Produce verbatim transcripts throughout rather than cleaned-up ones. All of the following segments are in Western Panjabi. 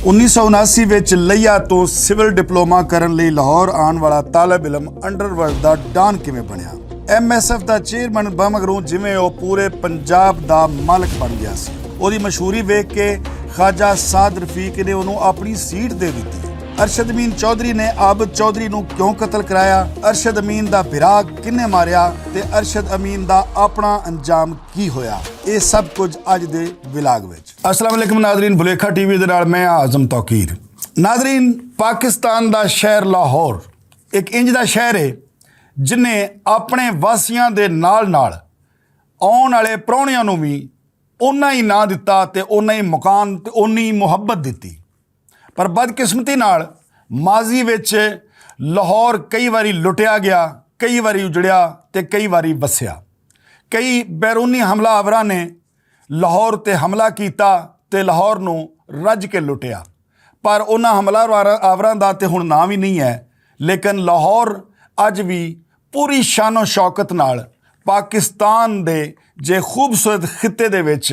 انیس سو اناسی وچ لیا تو سول ڈپلوما کرن لئی لاہور آن والا طالب علم انڈر ورلڈ دا ڈان کیویں بنیا؟ ایم ایس ایف دا چیئرمین بمگروں جویں او پورے پنجاب دا مالک بن گیا سی۔ اوہدی مشہوری ویکھ کے خواجہ سعد رفیق نے انہوں اپنی سیٹ دے دتی۔ ارشد امین چوہدری نے عابد چوہدری نوں کیوں قتل کرایا؟ ارشد امین دا بھرا کنے ماریا؟ تے ارشد امین دا اپنا انجام کی ہویا؟ اے سب کچھ اج دے ولاگ وچ۔ السلام علیکم ناظرین، بلیکھا ٹی وی دے نال میں اعظم توقیر۔ ناظرین، پاکستان دا شہر لاہور ایک انج دا شہر ہے جنہیں اپنے واسیاں دے نال نال آن والے پراہنیاں نوں وی اونا ہی ناں دتا تے اونا ہی مکان تے اونی محبت دتی۔ پر بدقسمتی نال ماضی وچ لاہور کئی واری لٹیا گیا، کئی واری اجڑیا تے کئی واری وسیا۔ کئی بیرونی حملہ آوراں نے لاہور تے حملہ کیتا تے لاہور نوں رج کے لٹیا۔ پر انہاں حملہ آوراں دا تے ہن ناں وی نہیں ہے، لیکن لاہور اج وی پوری شان و شوکت نال پاکستان دے جے خوبصورت خطے دے وچ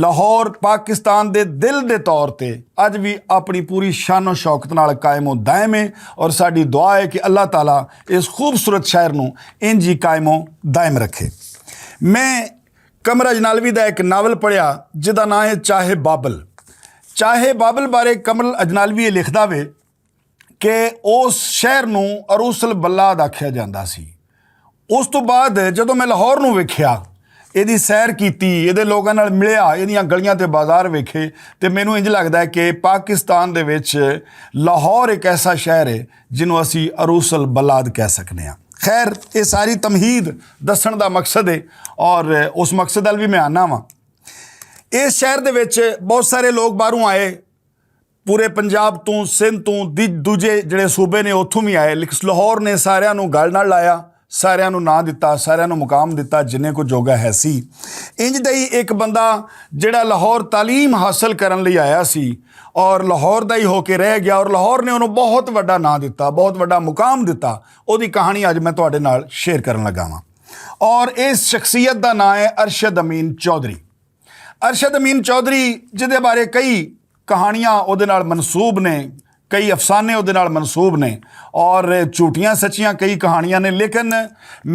لاہور پاکستان دے دل دے طور تے اج وی اپنی پوری شان و شوکت نال قائم و دائم ہے۔ اور ساڈی دعا ہے کہ اللہ تعالیٰ اس خوبصورت شہر نوں انج ہی قائم و دائم رکھے۔ میں قمر اجنالوی دا ایک ناول پڑھیا جس دا ناں ہے چاہے بابل۔ چاہے بابل بارے قمر اجنالوی یہ لکھدا وے کہ اس شہر نوں عروس البلاد آکھیا جاندا سی۔ اس تو بعد جدوں میں لاہور نوں ویکھیا، ایدی سیر کیتی، ایدے لوگاں نال ملیا، ایدیاں گلیاں تے بازار ویکھے، تے مینوں انج لگدا ہے کہ پاکستان دے وچ لاہور ایک ایسا شہر ہے جنوں اسی عروس البلاد کہہ سکنے ہاں۔ خیر، یہ ساری تمہید دسن دا مقصد ہے، اور اس مقصد نال بھی میں آنا واں۔ اس شہر دے وچ بہت سارے لوگ باہروں آئے، پورے پنجاب توں، سندھ توں، دی-، دوجے جڑے صوبے نے، اتھوں وی آئے، لیکن لاہور نے ساریاں نوں گل نال لایا، ساریاں نوں ناں دتا، ساریاں نوں مقام دتا، جنہیں کو جوگا ہے سی۔ انج دا ہی ایک بندہ جڑا لاہور تعلیم حاصل کرن لئی آیا سی اور لاہور دا ہی ہو کے رہ گیا، اور لاہور نے انہوں بہت وڈا ناں دتا، بہت وڈا مقام دتا۔ او دی کہانی اج میں تہاڈے نال شیئر کرن لگا واں۔ اور اس شخصیت دا ناں ہے ارشد امین چوہدری۔ ارشد امین چوہدری، جس دے بارے کئی کہانیاں او دے نال منسوب نے، کئی افسانے او دے نال منسوب نے، اور جھوٹیاں سچیاں کئی کہانیاں نے، لیکن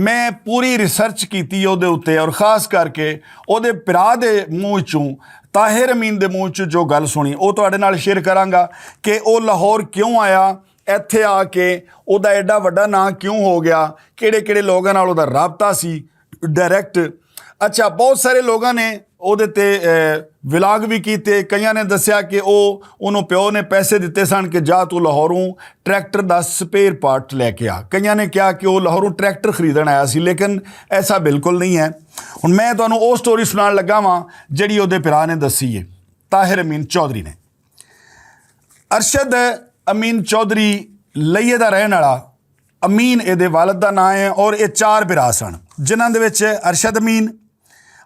میں پوری ریسرچ کیتی او دے اُتے، اور خاص کر کے او دے بھرا دے منہ وچوں، طاہر امین دے منہ وچوں جو گل سنی، او تہاڈے نال شیئر کراں گا کہ او لاہور کیوں آیا، ایتھے آ کے او دا ایڈا وڈا ناں کیوں ہو گیا، کیڑے کیڑے لوگاں نال او دا رابطہ سی، ڈائریکٹ۔ اچھا، بہت سارے لوگاں نے او دے تے، اے، ولاگ بھی کیتے۔ کئیاں نے دسیا کہ او انہوں پیو نے پیسے دتے سن کہ جا تو لاہوروں ٹریکٹر دا سپیئر پارٹ لے کے آ۔ کئیاں نے کہا کہ او لاہوروں ٹریکٹر خریدن آیا سی، لیکن ایسا بالکل نہیں ہے۔ ہن میں تانوں او سٹوری سنان لگا واں جڑی او دے بھرا نے دسی ہے، طاہر امین چوہدری نے۔ ارشد امین چوہدری لئیے دا رہن والا، امین اے دے والد دا ناں ہے، اور اے چار بھرا سن، جنہاں دے وچ ارشد امین،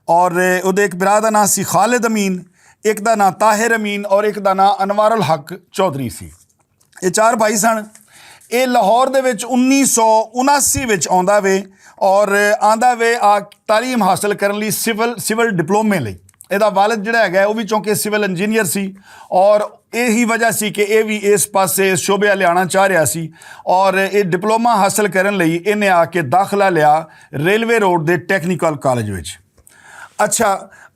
اور اودے ایک بھرا دا ناں سی خالد امین، ایک دا ناں طاہر امین، اور ایک دا ناں انوار الحق چوہدری سی۔ اے چار بھائی سن۔ اے لاہور دے وچ انیس سو اناسی وچ آندا وے، اور آندا وے آ تعلیم حاصل کرن لئی سول سول ڈپلومے لئی۔ ایہدا والد جیہڑا ہے او وی چونکہ سول انجینئر سی، اور ایہی وجہ سی کہ ایہ وی اس پاسے اس شعبے لیانا چاہ رہیا سی، اور ایہ ڈپلوما حاصل کرن لئی انہیں آ کے داخلہ لیا ریلوے روڈ دے ٹیکنیکل کالج وچ۔ اچھا،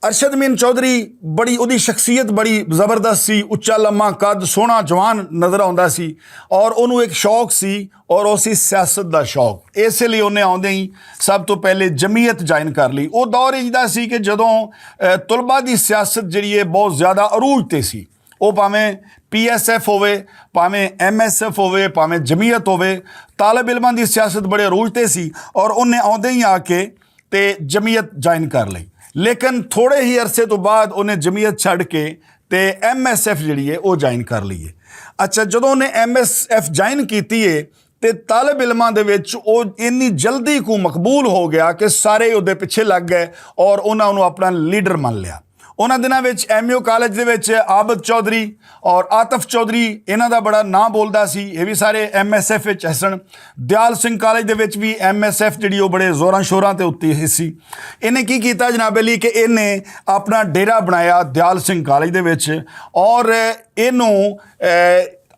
ارشد مین چوہدری، بڑی اودی شخصیت بڑی زبردست سی، اچا لما قد، سوہنا جوان نظر آندا سی، اور اونوں ایک شوق سی، اور اسی سیاست دا شوق، اس لئی انہیں آندے ہی سب تو پہلے جمعیت جوائن کر لی۔ او دور انج دا سی کہ جدوں، اے، طلبہ دی سیاست جڑی ہے بہت زیادہ عروج تے سی۔ او پاویں پی ایس ایف ہووے، پاویں ایم ایس ایف ہووے، پاویں جمعیت ہووے، طالب علماں دی سیاست بڑے عروج تے سی، اور انہیں آندے ہی آ کے تے جمعیت جوائن کر لئی۔ لیکن تھوڑے ہی عرصے تو بعد انہیں جمعیت چھڈ کے تے ایم ایس ایف جڑی ہے او جوائن کر لئی ہے۔ اچھا، جدوں انہیں ایم ایس ایف جوائن کیتی ہے تے طالب علماں دے وچ او انی جلدی کو مقبول ہو گیا کہ سارے اودے پچھے لگ گئے، اور انہاں نوں اپنا لیڈر من لیا۔ انہاں دناں وچ ایم یو کالج دے وچ عابد چوہدری اور آتف چوہدری، انہاں دا بڑا ناں بولدا سی۔ اے وی سارے ایم ایس ایف وچ ہسن۔ دیال سنگھ کالج دے وچ وی ایم ایس ایف جڑی او بڑے زوراں شوراں تے اتی ہسی۔ انہیں کی کیتا جناب علی کہ انہیں اپنا ڈیرا بنایا دیال سنگھ کالج دے وچ، اور اینوں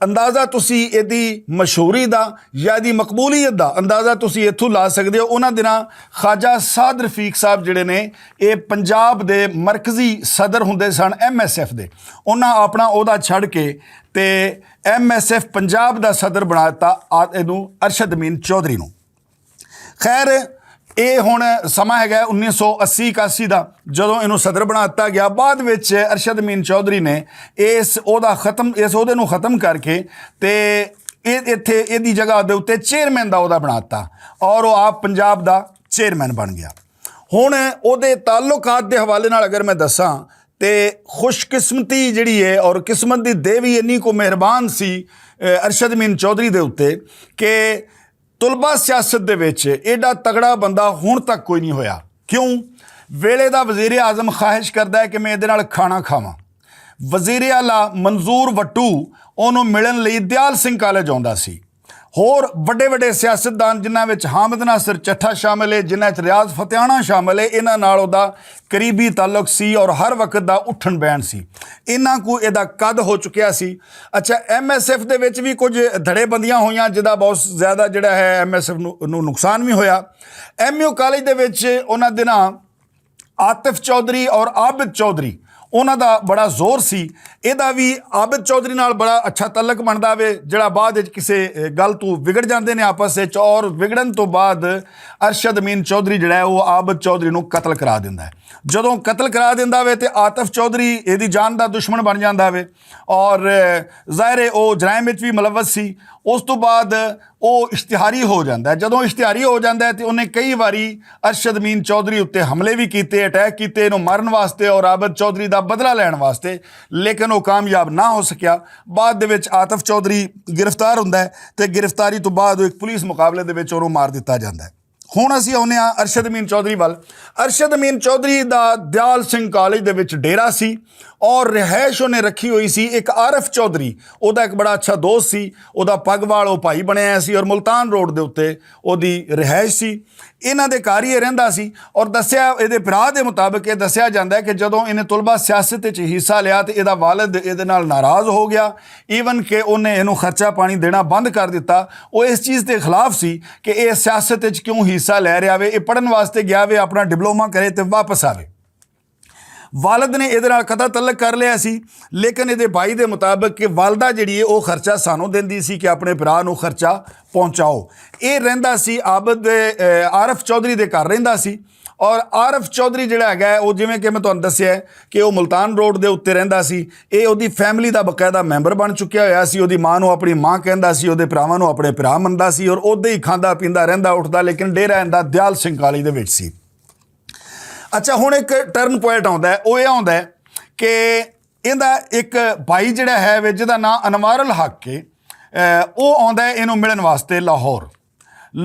اندازہ تسی ایہدی مشہوری دا یا ایہدی مقبولیت دا اندازہ تسی ایتھوں لا سکدے ہو۔ انہاں دناں خواجہ سعد رفیق صاحب جڑے نے، اے پنجاب دے مرکزی صدر ہوندے سن ایم ایس ایف دے۔ انہاں اپنا عہدہ چھڈ کے تے ایم ایس ایف پنجاب دا صدر بنا دتا آ اینوں ارشد امین چوہدری نوں۔ خیر، اے ہن سماں ہے گیا انیس سو اسی اکاسی دا، جدوں اینوں صدر بنا دتا گیا۔ بعد وچ ارشد امین چوہدری نے اس عہدہ ختم اس عہدے نوں ختم کر کے تے ایتھے ایہدی جگہ دے اتے چیئرمین دا عہدہ بنا دتا، اور وہ آپ پنجاب دا چیئرمین بن گیا۔ ہن اوہدے تعلقات دے حوالے نال اگر میں دساں تے خوش قسمتی جڑی ہے اور قسمت دی دیوی انی کو مہربان سی ارشد امین چوہدری دے اتے کہ طلبہ سیاست دے وچ ایڈا تگڑا بندہ ہن تک کوئی نہیں ہویا۔ کیوں؟ ویلے دا وزیر اعظم خواہش کردا ہے کہ میں ایہدے نال کھانا کھاواں۔ وزیر اعلیٰ منظور وٹو اونوں ملن لئی دیال سنگھ کالج آندا سی۔ ہور وڈے وڈے سیاستدان جنہاں وچ حامد ناصر چٹھا شامل ہے، جنہاں وچ ریاض فتحانہ شامل ہے، انہاں نال اوہدا قریبی تعلق سی اور ہر وقت دا اٹھن بہن سی۔ انہاں کو ایہدا قد ہو چکیا سی۔ اچھا، ایم ایس ایف دے وچ وی کچھ دھڑے بندیاں ہوئیاں، جدا بہت زیادہ جڑا ہے ایم ایس ایف نوں نقصان وی ہویا۔ ایم یو کالج دے وچ انہاں دناں آتف چوہدری اور عابد چوہدری، انہاں دا بڑا زور سی۔ ایہدا وی عابد چوہدری نال بڑا اچھا تعلق بندا وے، جڑا بعد وچ کسے گل توں وگڑ جاندے نے آپس وچ، اور وگڑن توں بعد ارشد امین چوہدری جڑا ہے وہ عابد چوہدری نوں قتل کرا دیندا ہے۔ جدوں قتل کرا دیندا وے تے آتف چوہدری ایہدی جان دا دشمن بن جاندا وے، اور ظاہر ہے وہ جرائم وچ وی ملوث سی۔ اس توں بعد وہ اشتہاری ہو جاندا ہے۔ جدوں اشتہاری ہو جاندا ہے تے انہیں کئی واری ارشد امین چوہدری اتے حملے وی کیتے، اٹیک کیتے انہوں مارن واسطے اور عابد چوہدری دا بدلہ لین واسطے، لیکن وہ کامیاب نہ ہو سکیا۔ بعد دے وچ آتف چوہدری گرفتار ہوندا ہے تے گرفتاری توں بعد وہ ایک پولیس مقابلے دے وچ انہوں مار دتا جاندا ہے۔ ہن اسی آؤنے آں ارشد امین چوہدری ول۔ ارشد امین چوہدری دا دیال سنگھ کالج دے وچ ڈیرا سی، اور رہائش انہیں رکھی ہوئی سی ایک عارف چوہدری، اوہدا ایک بڑا اچھا دوست سی۔ اوہدا پگ وال او بھائی بنیا ہویا سی اور ملتان روڈ دے اتے اوہدی رہائش سی۔ انہاں دے گھر ہی ایہہ رہندا سی۔ اور دسیا ایہدے بھرا دے مطابق ایہہ دسیا جاندا ہے کہ جدوں انہیں طلبہ سیاست وچ حصہ لیا تے ایہدا والد ایہدے نال ناراض ہو گیا، ایون کہ انہیں اینوں خرچہ پانی دینا بند کر دتا۔ او اس چیز دے خلاف سی کہ ایہہ سیاست وچ کیوں حصہ لے رہیا وے، ایہہ پڑھن واسطے گیا وے، اپنا ڈپلوما کرے تے واپس آوے۔ والد نے ایہدے نال قطع تعلق کر لیا سی، لیکن ایہدے بھائی دے مطابق کہ والدہ جڑی ہے او خرچہ سانوں دیندی سی کہ اپنے بھرا نوں خرچہ پہنچاؤ۔ ایہہ رہندا سی عابد، عارف چوہدری دے گھر رہندا سی۔ اور عارف چوہدری جڑا ہے او جویں کہ میں تہانوں دسیا ہے کہ او ملتان روڈ دے اتے رہندا سی۔ ایہہ اوہدی فیملی دا باقاعدہ ممبر بن چکیا ہویا سی۔ اوہدی ماں نوں اپنی ماں کہندا سی، اوہدے بھراواں نوں اپنے بھرا مندا سی اور اوہدے ہی کھاندا پیندا رہندا اٹھدا، لیکن ڈیرا ایندا دیال سنگھ کالج دے وچ سی۔ اچھا، ہن ایک ٹرن پوائنٹ آندا ہے، او ایہہ آندا ہے کہ ایندا ایک بھائی جڑا ہے وے جدا ناں انوار الحق کے، او آندا ہے اینوں ملن واسطے لاہور۔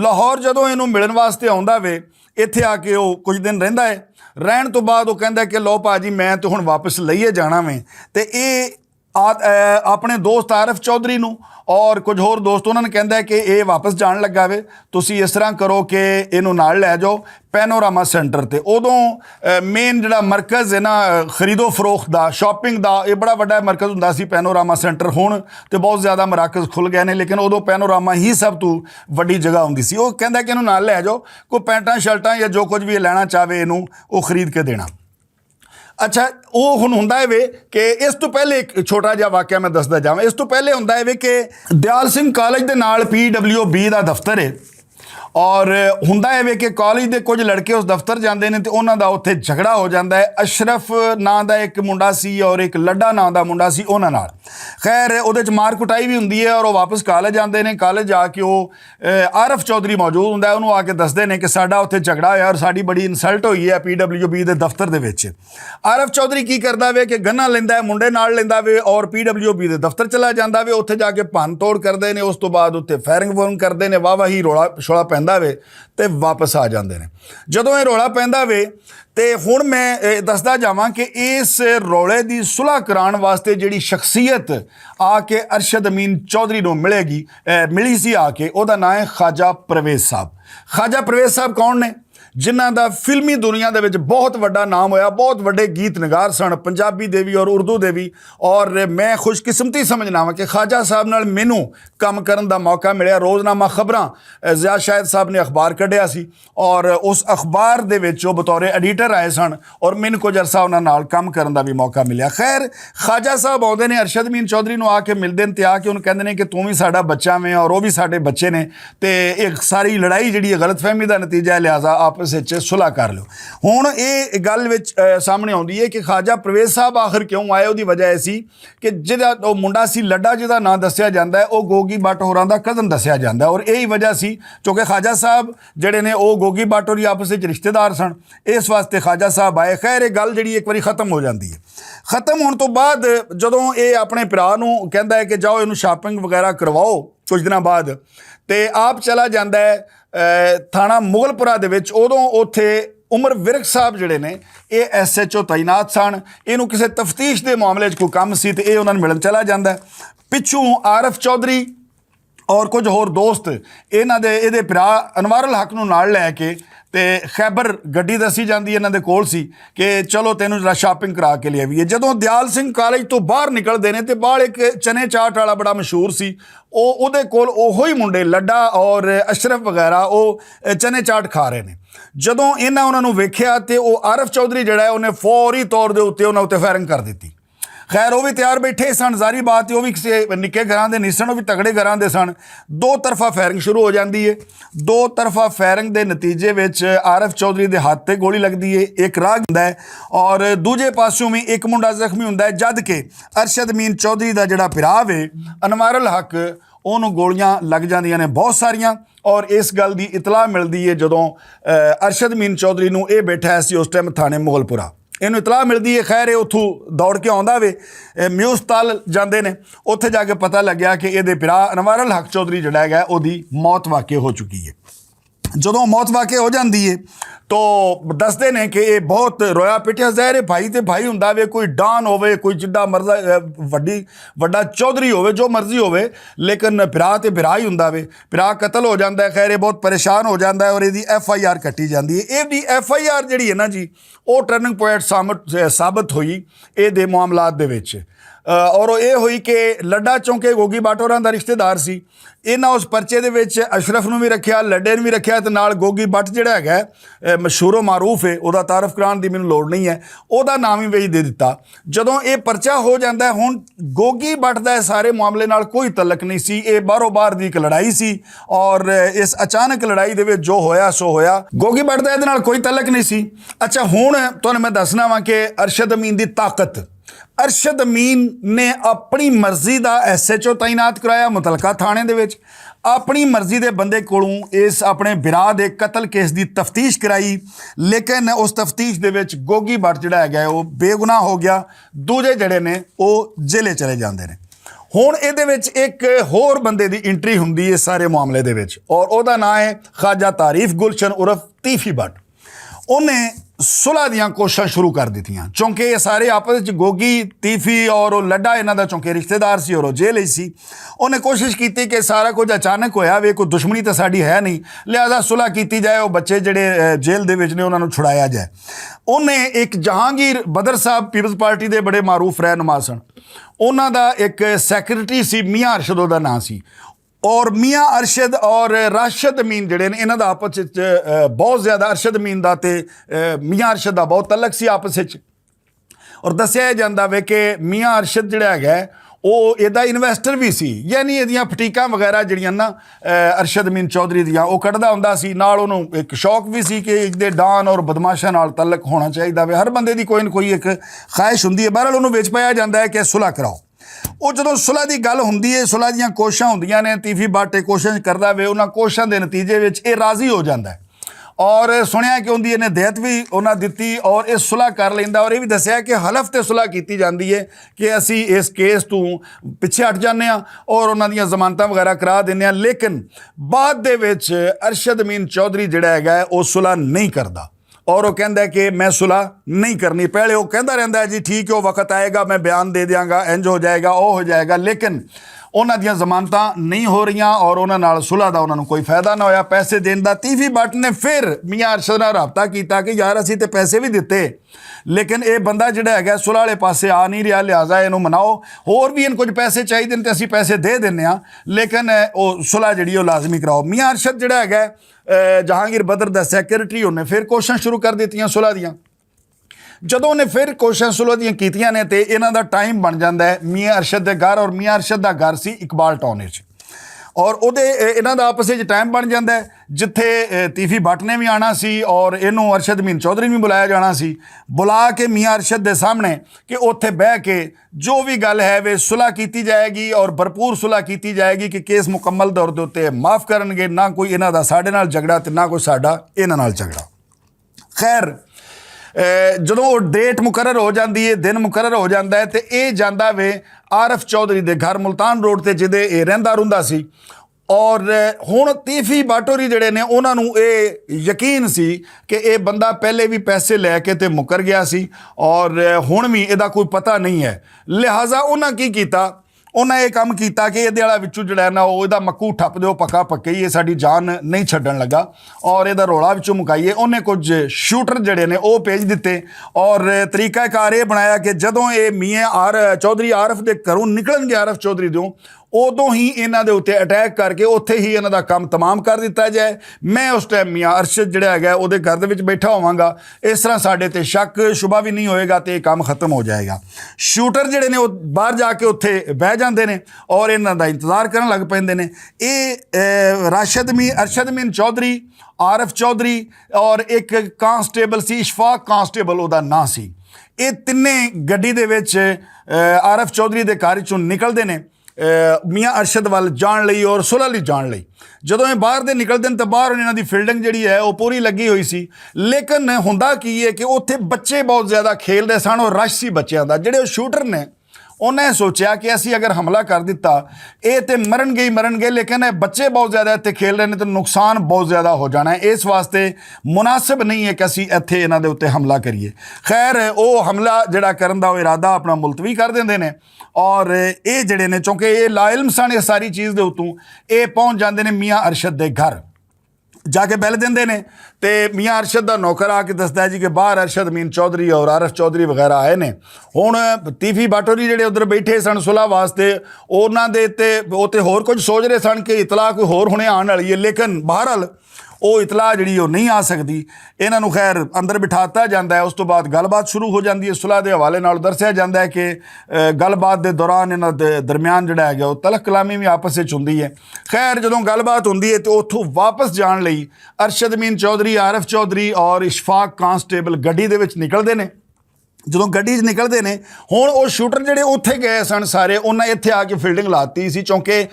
لاہور جدوں اینوں ملن واسطے آندا وے، ایتھے آ کے او کچھ دن رہندا ہے۔ رہن توں بعد او کہندا ہے کہ لو پاجی، میں تے ہن واپس لئیے جانا وے۔ تے اے اپنے دوست عارف چوہدری نوں اور کچھ ہور دوست انہاں نوں کہندا ہے کہ اے واپس جان لگا وے، تسی اس طرح کرو کہ اینوں نال لے جاؤ پینوراما سینٹر تے۔ اودوں مین جڑا مرکز ہے نا، خرید و فروخت دا، شاپنگ دا، اے بڑا وڈا مرکز ہوندا سی پینوراما سینٹر۔ ہن تے بہت زیادہ مراکز کھل گئے نے، لیکن اودوں پینوراما ہی سب توں وڈی جگہ ہوندی سی۔ او کہندا کہ اینوں نال لے جاؤ، کوئی پینٹاں شرٹاں یا جو کچھ وی لینا چاہے اینوں او خرید کے دینا۔ اچھا، او ہن ہوندا ہے وے کہ اس توں پہلے ایک چھوٹا جہا واقعہ میں دسدا جاواں۔ اس توں پہلے ہوندا ہے وے کہ دیال سنگھ کالج دے نال پی ڈبلیو بی دا دفتر ہے، اور ہوندا ہے وے کہ کالج دے کچھ لڑکے اس دفتر جاندے نے تے انہاں دا اتھے جھگڑا ہو جاندا ہے۔ اشرف ناں دا ایک منڈا سی اور ایک لڈا ناں دا منڈا سی انہاں نال۔ خیر، اودے چ مار کٹائی وی ہوندی ہے اور او واپس کالج آندے نے۔ کالج آ کے او عارف چوہدری موجود ہوندا ہے، انہوں آ کے دسدے نے کہ ساڈا اتھے جھگڑا ہویا اور ساڈی بڑی انسلٹ ہوئی ہے پی ڈبلیو بی دے دفتر دے وچ۔ عارف چوہدری کی کردا وے کہ گناں لیندا ہے، منڈے نال لیندا وے اور پی ڈبلیو بی دے دفتر چلا جاندا وے، اتھے جا کے بھن توڑ کردے نے۔ اس توں بعد اتھے فائرنگ وارنگ کردے نے، واہ واہ ہی رولا شولا پیندا۔ پیندا وے تے واپس آ جاندے نے۔ جدوں اے رولا پیندا وے تے ہن میں دسدا جاواں کہ اس رولے دی صلح کران واسطے جیہڑی شخصیت آ کے ارشد امین چوہدری نوں ملے گی، ملی سی آ کے، اوہدا ناں ہے خواجہ پرویز صاحب۔ خواجہ پرویز صاحب کون نے؟ جنہاں دا فلمی دنیا دے وچ بہت وڈا نام ہویا، بہت وڈے گیت نگار سن پنجابی دے وی اور اردو دے وی۔ اور میں خوش قسمتی سمجھنا واں کہ خواجہ صاحب نال مینوں کم کرن دا موقع ملیا۔ روزنامہ خبراں ضیاء شاہد صاحب نے اخبار کڈیا سی، اور اس اخبار دے وچ او بطور ایڈیٹر آئے سن، اور مینوں کچھ عرصہ انہاں نال کم کرن دا وی موقع ملیا۔ خیر، خواجہ صاحب آندے نے، ارشد امین چوہدری نوں آ کے ملدے نے تے آ کے انہوں کہندے نے کہ توں وی ساڈا بچہ ویں اور او وی ساڈے بچے نے، تے ایک ساری لڑائی جیہڑی ہے غلط فہمی دا نتیجہ ہے، لہذا آپس وچ صلح کر لو۔ ہن اے گل وچ سامنے آندی ہے کہ خواجہ پرویز صاحب آخر کیوں آئے؟ اوہدی وجہ ایسی کہ جیہڑا او منڈا سی لڈا، جیہڑا ناں دسیا جاندا ہے، او گوگی بٹ ہوراں دا کزن دسیا جاندا ہے، اور ایہی وجہ سی کیونکہ خواجہ صاحب جیہڑے نے او گوگی بٹ ہوری آپس وچ رشتے دار سن، اس واسطے خواجہ صاحب آئے۔ خیر، اے گل جیہڑی ایک واری ختم ہو جاندی ہے۔ ختم ہون توں بعد جدوں اے اپنے بھرا نوں کہندا ہے کہ جاؤ اینوں شاپنگ وغیرہ کرواؤ، کچھ دناں بعد تے آپ چلا جاندا ہے تھانہ مغل پورا دے وچ۔ اودوں اوتھے عمر ورک صاحب جیہڑے نے، اے ایس ایچ او تعینات سن، اینوں کسے تفتیش دے معاملے وچ کوئی کم سی تے اے انہاں نوں ملن چلا جاندا ہے۔ پچھوں عارف چوہدری اور کچھ ہور دوست انہاں دے، ایہدے بھرا انوار الحق نوں نال لے کے تے خیبر گڈی دسی جاندی انہاں دے کول سی کہ چلو تینوں ذرا شاپنگ کرا کے لے آویے۔ جدوں دیال سنگھ کالج توں باہر نکلدے نے تے باہر ایک چنے چاٹ والا بڑا مشہور سی، او اوہدے کول اوہو ہی منڈے لڈا اور اشرف وغیرہ او چنے چاٹ کھا رہے نے۔ جدوں انہاں انہاں نوں ویکھیا تے او عارف چوہدری جیہڑا ہے انہیں فوری طور دے اتے انہاں اتے فائرنگ کر دتی۔ خیر، او وی تیار بیٹھے سن، ظاہری بات ہے او وی کسے نکے گھراں دے نہیں سن، او وی تگڑے گھراں دے سن۔ دو طرفہ فائرنگ شروع ہو جاندی ہے۔ دو طرفہ فائرنگ دے نتیجے وچ عارف چوہدری دے ہاتھ تے گولی لگدی ہے، ایک راہ گندا ہے اور دوجے پاسوں وی ایک منڈا زخمی ہوندا ہے، جد کہ ارشد امین چوہدری دا جڑا بھرا وے انوار الحق، اونوں گولیاں لگ جاندیاں نے بہت ساریاں۔ اور اس گل دی اطلاع ملدی ہے جدوں ارشد امین چوہدری نوں اے بیٹھا سی اس ٹائم تھانے مغل پورا، اینوں اطلاع ملدی ہے۔ خیر، اے اتھوں دوڑ کے آندا وے، میوس تال جاندے نے، اتھے جا کے پتہ لگیا کہ اے دے بھرا انوار الحق چوہدری جڑا ہے اوہدی موت واقع ہو چکی ہے۔ جدوں موت واقع ہو جاندی ہے تو دسدے نے کہ اے بہت رویا پٹیا۔ ظاہر ہے بھائی تے بھائی ہوندا وے، کوئی ڈان ہووے، کوئی جڈا مرضی وڈا چوہدری ہووے، جو مرضی ہووے، لیکن بھرا تے بھرا ہی ہوندا وے۔ بھرا قتل ہو جاندا ہے۔ خیر، اے بہت پریشان ہو جاندا ہے اور ایہدی ایف آئی آر کٹی جاندی ہے۔ ایہدی ایف آئی آر جڑی ہے نا جی، او ٹرننگ پوائنٹ ثابت ہوئی اے دے معاملات دے وچ۔ اور او اے ہوئی کہ لڈا چونکہ گوگی باٹوراں دا رشتہ دار سی، انہاں اس پرچے دے وچ اشرف نوں وی رکھیا، لڈے نوں وی رکھیا تے نال گوگی بٹ جڑا ہے مشہور و معروف ہے، اوہدا تعارف کران دی مینوں لوڑ نہیں ہے، اوہدا ناں وی وہی دے دتا۔ جدوں اے پرچہ ہو جاندا ہے، ہن گوگی بٹ دا سارے معاملے نال کوئی تعلق نہیں سی، اے باہروں باہر دی اک لڑائی سی۔ اور اس اچانک لڑائی دے وچ جو ہویا سو ہویا، گوگی بٹ دا ایہدے نال کوئی تعلق نہیں سی۔ اچھا، ہن تہانوں میں دسنا واں کہ ارشد امین دی طاقت، ارشد امین نے اپنی مرضی دا ایس ایچ او تعینات کرایا متعلقہ تھانے دے وچ، اپنی مرضی دے بندے کولوں اس اپنے بھرا دے قتل کیس دی تفتیش کرائی، لیکن اس تفتیش دے وچ گوگی بٹ جڑا ہے گیا او بے گناہ ہو گیا، دوجے جڑے نے او جیلے چلے جاندے نے۔ ہن ایہدے وچ اک ہور بندے دی انٹری ہوندی ہے سارے معاملے دے وچ، اور اوہدا ناں ہے خواجہ تعریف گلشن عرف تیفی بٹ۔ انہیں صلح دیاں کوششاں شروع کر دتیاں، چونکہ ایہہ سارے آپس وچ گوگی تیفی اور او لڈا انہاں دا چونکہ رشتہ دار سی اور او جیل وچ سی۔ انہیں کوشش کیتی کہ سارا کچھ اچانک ہویا وے، کوئی دشمنی تے ساڈی ہے نہیں، لہذا صلح کیتی جائے، او بچے جڑے جیل دے وچ نے انہاں نوں چھڑایا جائے۔ انہیں اک جہانگیر بدر صاحب پیپلز پارٹی دے بڑے معروف رہنما سن، انہاں دا اک سیکرٹری سی، میاں ارشد اوہدا ناں سی۔ اور میاں ارشد اور راشد امین جڑے نے، انہاں دا آپس وچ بہت زیادہ، ارشد امین دا تے میاں ارشد دا بہت تعلق سی آپس وچ۔ اور دسیا جاندا وے کہ میاں ارشد جڑا ہے او ایہدا انویسٹر وی سی، یعنی ایہدیاں پھٹیکاں وغیرہ جڑیاں نا ارشد امین چوہدری دیاں او کڈدا ہوندا سی، نال اونوں اک شوق وی سی کہ اک دے ڈان اور بدمعاشاں نال تعلق ہونا چاہیدا وے۔ ہر بندے دی کوئی نہ کوئی اک خواہش ہوندی ہے۔ بہرحال اونوں وچ پایا جاندا ہے کہ صلح کراؤ۔ او جدوں صلح دی گل ہوندی ہے، صلح دیاں کوششاں ہوندیاں نے، تیفی باٹے کوشش کردا وے، انہاں کوششاں دے نتیجے وچ اے راضی ہو جاندا ہے۔ اور سنیا کہ ان دی انہیں دیت بھی انہاں دتی اور اس صلح کر لیندا اور یہ بھی دسیا کہ حلف تے صلح کیتی جاندی ہے کہ اسی اس کیس تو پچھے ہٹ جانے ہاں اور انہاں دیاں ضمانتاں وغیرہ کرا دینے ہاں، لیکن بعد دے وچ ارشد امین چوہدری جڑا ہے گا ہے وہ صلح نہیں کردا۔ اور وہ کہندا ہے کہ میں صلح نہیں کرنی۔ پہلے وہ کہندا رہندا ہے جی ٹھیک ہے وہ وقت آئے گا میں بیان دے دیاں گا، انج ہو جائے گا، وہ ہو جائے گا، لیکن انہاں دیاں ضمانتاں نہیں ہو رہیاں اور انہاں نال صلح دا انہاں نوں کوئی فائدہ نہ ہویا۔ پیسے دین دا تیفی بٹ نے پھر میاں ارشد نال رابطہ کیتا کہ یار اسی تے پیسے بھی دتے، لیکن اے بندہ جڑا ہے گا صلح والے پاسے آ نہیں رہیا، لہذا اینوں مناؤ، ہور بھی ان کچھ پیسے چاہیے نے تے اسی پیسے دے دینے ہاں، لیکن او صلح جڑی او لازمی کراؤ۔ میاں ارشد جڑا ہے گا جہانگیر بدر دا سیکرٹری، انہیں پھر کوششاں شروع کر دتیاں صلح دیاں۔ جدوں انہیں پھر کوششاں صلح دیاں کیتیاں نے تے انہاں دا ٹائم بن جاندا ہے میاں ارشد دے گھر، اور میاں ارشد دا گھر سی اقبال ٹاؤن وچ۔ اور اودے انہاں دا آپس وچ ٹائم بن جاندا ہے جتھے تیفی بٹ نے بھی آنا سی اور اینوں ارشد امین چوہدری بھی بلایا جانا سی۔ بلا کے میاں ارشد دے سامنے کہ اوتھے بہ کے جو بھی گل ہے وے صلح کیتی جائے گی اور بھرپور صلح کیتی جائے گی کہ کیس مکمل طور دے اُتے معاف کرن گے، نہ کوئی انہاں دا ساڈے نال جھگڑا تے نہ کوئی ساڈا انہاں نال جھگڑا۔ خیر، جدوں او ڈیٹ مقرر ہو جاندی ہے، دن مقرر ہو جاندا ہے تے اے جاندا وے عارف چوہدری دے گھر ملتان روڈ تے جدے اے رہندا روندا سی۔ اور ہن تیفی باٹوری جڑے نے انہاں نوں اے یقین سی کہ اے بندہ پہلے وی پیسے لے کے تے مکر گیا سی اور ہن وی اے دا کوئی پتہ نہیں ہے۔ لہذا انہاں کی کیتا؟ انہاں اے کم کیتا کہ اے دے والا وچوں جڑا ہے نا او اے دا مکو ٹھپ دیو پکا پکے ہی اے ساڈی جان نہیں چھڈن لگا۔ اور اے دا رولا وچوں مکائیے انہیں کچھ شوٹر جڑے نے او بھیج دتے۔ اور طریقہ کار اے بنایا کہ جدوں اے میاں آر چوہدری عارف دے گھروں نکلن گے عارف چوہدری دیوں، ادوں ہی انہاں دے اتے اٹیک کر کے اتھے ہی انہاں دا کم تمام کر دتا جائے۔ میں اس ٹائم میاں ارشد جڑا ہے گا اودے گھر دے وچ بیٹھا ہوواں گا، اس طرح ساڈے تے شک شبہ بھی نہیں ہوئے گا تے یہ کم ختم ہو جائے گا۔ شوٹر جڑے نے وہ باہر جا کے اتھے بہ جاندے نے اور انہاں دا انتظار کرن لگ پیندے نے۔ اے راشد امین، ارشد امین چوہدری، عارف چوہدری اور ایک کانسٹیبل سی، اشفاق کانسٹیبل او دا ناں سی۔ اے تینے گڈی دے وچ عارف چوہدری دے گھر چوں نکلدے نے میاں ارشد ول جان لئی اور صلح لئی جان لئی۔ جدوں اے باہر دے نکلدے نے تے باہر انہاں دی فیلڈنگ جڑی ہے او پوری لگی ہوئی سی۔ لیکن ہوندا کی ہے کہ اوتھے بچے بہت زیادہ کھیل رہے سن اور رش سی بچیاں دا۔ جڑے او شوٹر نے انہاں سوچیا کہ اسی اگر حملہ کر دتا اے تے مرن گے ہی مرن گے، لیکن اے بچے بہت زیادہ اتھے کھیل رہے نے تے نقصان بہت زیادہ ہو جانا ہے، اس واسطے مناسب نہیں ہے کہ اسی اتھے انہاں دے اتے حملہ کریے۔ خیر، او حملہ جڑا کرن دا او ارادہ اپنا ملتوی کر دیندے نے۔ اور اے جڑے نے چونکہ اے لا علم سن اس ساری چیز دے اتوں، اے پہنچ جاندے نے میاں ارشد دے گھر۔ جا کے بیل دیندے نے تے میاں ارشد دا نوکر آ کے دسدا ہے جی کہ باہر ارشد امین چوہدری اور عارف چوہدری وغیرہ آئے نے۔ ہن تیفی باٹوری جڑے ادھر بیٹھے سن صلح واسطے، انہاں دے تے اوتے ہور کچھ سوچ رہے سن کہ اطلاع کوئی ہور ہنے آن والی ہے، لیکن بہرحال او اطلاع جڑی او نہیں آ سکدی۔ انہاں نوں خیر اندر بٹھاتا جاندا ہے، اس تو بعد گل بات شروع ہو جاندی ہے۔ صلح دے حوالے نال درسیا جاندا ہے کہ گل بات دے دوران انہاں دے درمیان جڑا ہے گیا او تلخ کلامی وی آپس وچ ہوندی ہے۔ خیر جدوں گل بات ہوندی ہے تے اوتھوں واپس جان لئی ارشد امین چوہدری، عارف چوہدری اور اشفاق کانسٹیبل گڈی دے وچ نکلدے نے۔ جدوں گڈی وچ نکلدے نے، ہن او شوٹر جڑے اوتھے گئے سن سارے انہاں ایتھے آ کے فیلڈنگ لاتی سی، چونکہ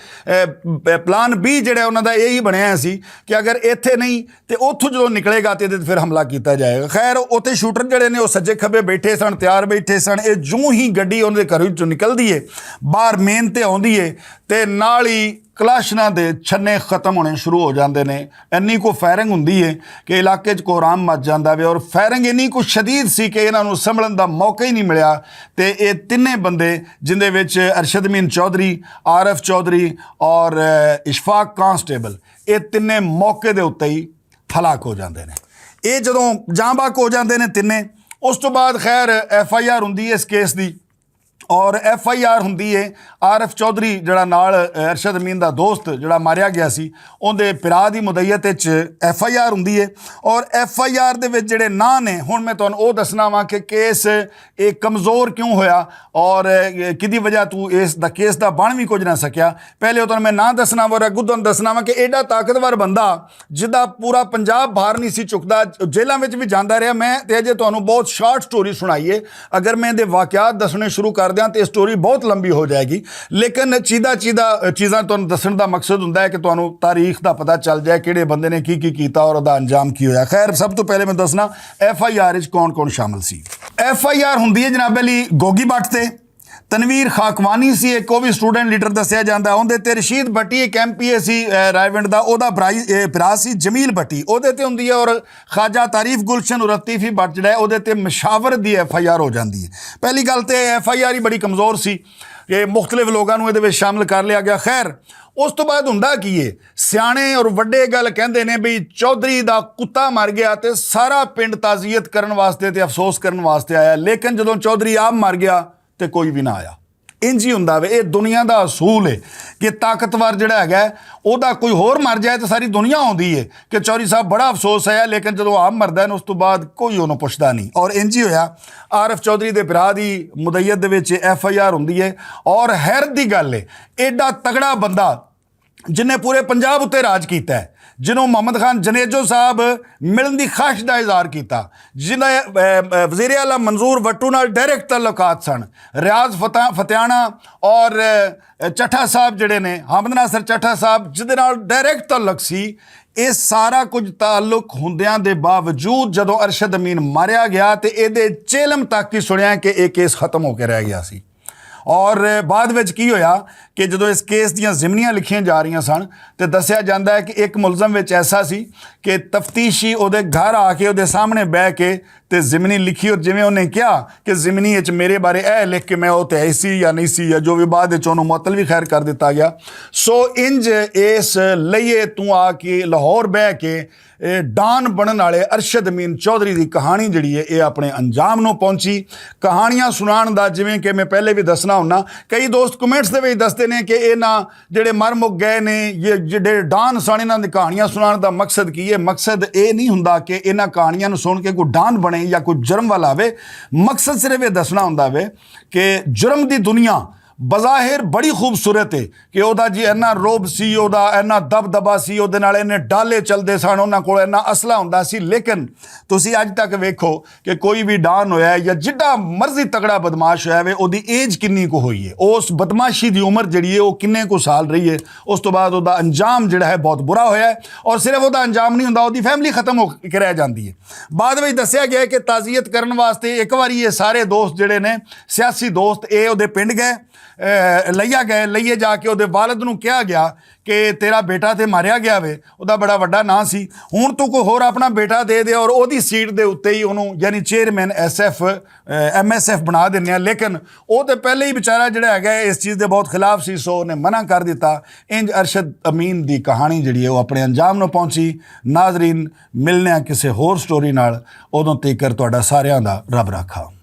پلان بی جڑا انہاں دا ایہی بنیا سی کہ اگر ایتھے نہیں تے اوتھوں جدوں نکلے گا تے پھر حملہ کیتا جائے گا۔ خیر، اوتھے شوٹر جڑے نے او سجے کھبے بیٹھے سن، تیار بیٹھے سن۔ اے جوں ہی گڈی انہاں دے گھر وچوں نکلدی ہے، باہر مین تے آوندی ہے تے نال ہی کلاشناں دے چھنے ختم ہونے شروع ہو جاندے نے۔ اینی کو فائرنگ ہوندی ہے کہ علاقے چ کوہرام مچ جاندا وے، اور فائرنگ اینی کو شدید سی کہ انہاں نوں سنبھلن دا موقع ہی نہیں ملیا۔ تے اے تینے بندے، جندے وچ ارشد امین چوہدری، عارف چوہدری اور اشفاق کانسٹیبل، اے تینے موقع دے اتے ہی ہلاک ہو جاندے نے۔ اے جدوں جاں بحق ہو جاندے نے تینے، اس تو بعد خیر ایف آئی آر ہوندی ہے اس کیس دی۔ اور ایف آئی آر ہوندی ہے عارف چوہدری جڑا نال ارشد امین دا دوست جڑا ماریا گیا سی، اوندے پرا دی مدعیت وچ ایف آئی آر ہوندی ہے۔ اور ایف آئی آر دے وچ جڑے ناں نے، ہن میں تانوں او دسنا واں کہ کیس اے کمزور کیوں ہویا اور کدی وجہ تو اس دا کیس دا بن وی کچھ نہ سکیا۔ پہلے او تانوں میں ناں دسنا واں، اگوں تانوں دسنا واں کہ ایڈا طاقتور بندہ جدا پورا پنجاب بھار نہیں سی چکدا، جیلاں وچ وی جاندا رہیا۔ میں تے اجے تانوں بہت شارٹ سٹوری سنائی ہے۔ اگر میں دے واقعات دسنے شروع کر تے سٹوری بہت لمبی ہو جائے گی۔ لیکن چیزاں چیزاں چیزاں تہانوں دسن دا مقصد ہوندا ہے کہ تہانوں تاریخ دا پتہ چل جائے، کہڑے بندے نے کی کی کیتا اور ادا انجام کی ہویا۔ خیر، سب توں پہلے میں دسنا ایف آئی آر وچ کون کون شامل سی۔ ایف آئی آر ہوندی ہے جناب علی گوگی بٹ تے، تنویر خاکوانی سی ایک، او وی سٹوڈنٹ لیڈر دسیا جاندا۔ اوندے تے رشید بھٹی ایک ایم پی اے سی، اے، رائے ونڈ دا، اودا برائی اے، برا سی جمیل بھٹی، اوندے تے ہوندی ہے۔ اور خواجہ تعریف گلشن اور لطیفی بٹ جڑا ہے اوندے تے مشاور دی ایف آئی آر ہو جاندی ہے۔ پہلی گل تے ایف آئی آر ہی بڑی کمزور سی کہ مختلف لوگاں نوں ایہدے وچ شامل کر لیا گیا۔ خیر، اس توں بعد ہوندا کی ہے؟ سیانے اور وڈے گل کہندے نے بھئی چودھری دا کتا مر گیا تے سارا پنڈ تعزیت کرن واسطے تے افسوس کرن واسطے آیا، لیکن جدوں چودھری آپ مر گیا تے کوئی وی نہ آیا۔ انج ہی ہوندا وے، اے دنیا دا اصول ہے کہ طاقتور جڑا ہے، اوہدا کوئی ہور مر جائے تے ساری دنیا ہوندی ہے کہ چودھری صاحب بڑا افسوس ہے، لیکن جدوں آپ مردا ہے نا، اس توں بعد کوئی اوہنوں پچھدا نہیں۔ اور انج ہی ہویا، عارف چودھری دے بھرا دی مدعیت دے وچ ایف آئی آر ہوندی ہے۔ اور حیرت دی گل ہے، ایڈا تگڑا بندہ جنہیں پورے پنجاب اتے راج کیتا ہے، جنہوں محمد خان جنیجو صاحب ملن دی خواہش دا اظہار کیتا، جنہیں وزیر اعلیٰ منظور وٹو نال ڈائریکٹ تعلقات سن، ریاض فتح- فتیانہ اور چٹھا صاحب جڑے نے، حامد ناصر چٹھا صاحب جدے نال ڈائریکٹ تعلق سی۔ یہ سارا کچھ تعلق ہوندیاں دے باوجود جدوں ارشد امین ماریا گیا تے اے دے چیلم تک ہی سنیا کہ ایک کیس ختم ہو کے رہ گیا سی۔ اور بعد وچ کی ہویا کہ جدوں اس کیس دیاں ضمنیاں لکھیاں جا رہیاں سن، تے دسیا جاندا ہے کہ ایک ملزم وچ ایسا سی کہ تفتیشی اوہدے گھر آ کے اوہدے سامنے بہہ کے تے ضمنی لکھی، اور جویں انہیں کہا کہ ضمنی وچ میرے بارے اے لکھ کہ میں اوہ تے ایسی یا نہیں سی، یا جو وی بعد وچ انہوں معطل وی خیر کر دتا گیا۔ سو انج اس لئیے توں آ کے لاہور بہہ کے ڈان بنن والے ارشد امین چوہدری دی کہانی جڑی ہے اے اپنے انجام نوں پہنچی۔ کہانیاں سنان دا جویں کہ میں پہلے وی دسنا ہوناں، کئی دوست کمنٹس دے وچ دسدے نے کہ اے نہ جڑے مر مک گئے نے، یہ جڑے ڈان سن، انہاں دی کہانیاں سنان دا مقصد کی ہے؟ مقصد اے نہیں ہوندا کہ انہاں کہانیاں نوں سن کے کوئی ڈان بنے یا کوئی جرم والا آوے۔ مقصد صرف یہ دسنا ہوندا وے کہ جرم دی دنیا بظاہر بڑی خوبصورت ہے کہ اوہدا جی اینا روب سی، اوہدا اینا دبدبا سی، اوہدے نال اینے ڈالے چلدے سن، انہاں کول اینا اسلحہ ہوندا سی۔ لیکن تسی اج تک ویکھو کہ کوئی وی ڈان ہویا ہے یا جڈا مرضی تگڑا بدمعاش ہویا ہوئے، اوہدی ایج کنی کو ہوئی ہے، اس بدمعاشی دی عمر جڑی ہے وہ کنے کو سال رہی ہے، اس تو بعد اوہدا انجام جڑا ہے بہت برا ہویا ہے۔ اور صرف اوہدا انجام نہیں ہوندا، اوہدی فیملی ختم ہو کے رہ جاندی ہے۔ بعد وچ دسیا گیا ہے کہ تعزیت کرن واسطے ایک واری یہ سارے دوست جڑے نے، سیاسی دوست، اے اوہدے پنڈ گئے، لئیا گئے، لئیے جا کے اوہدے والد نوں کہا گیا کہ تیرا بیٹا تے ماریا گیا وے، اوہدا بڑا وڈا ناں سی، ہن تو کوئی ہور اپنا بیٹا دے دے اور اوہدی سیٹ دے اتے ہی انہوں یعنی chairman S F M S F بنا دینے ہیں۔ لیکن او تے پہلے ہی بیچارہ جڑا ہے اس چیز دے بہت خلاف سی، سو انہیں منع کر دیتا۔ انج ارشد امین دی کہانی جڑی ہے وہ اپنے انجام نوں پہنچی۔ ناظرین، ملنے ہیں کسے ہور سٹوری نال، ادوں تیکر تہاڈا ساریاں دا رب رکھا۔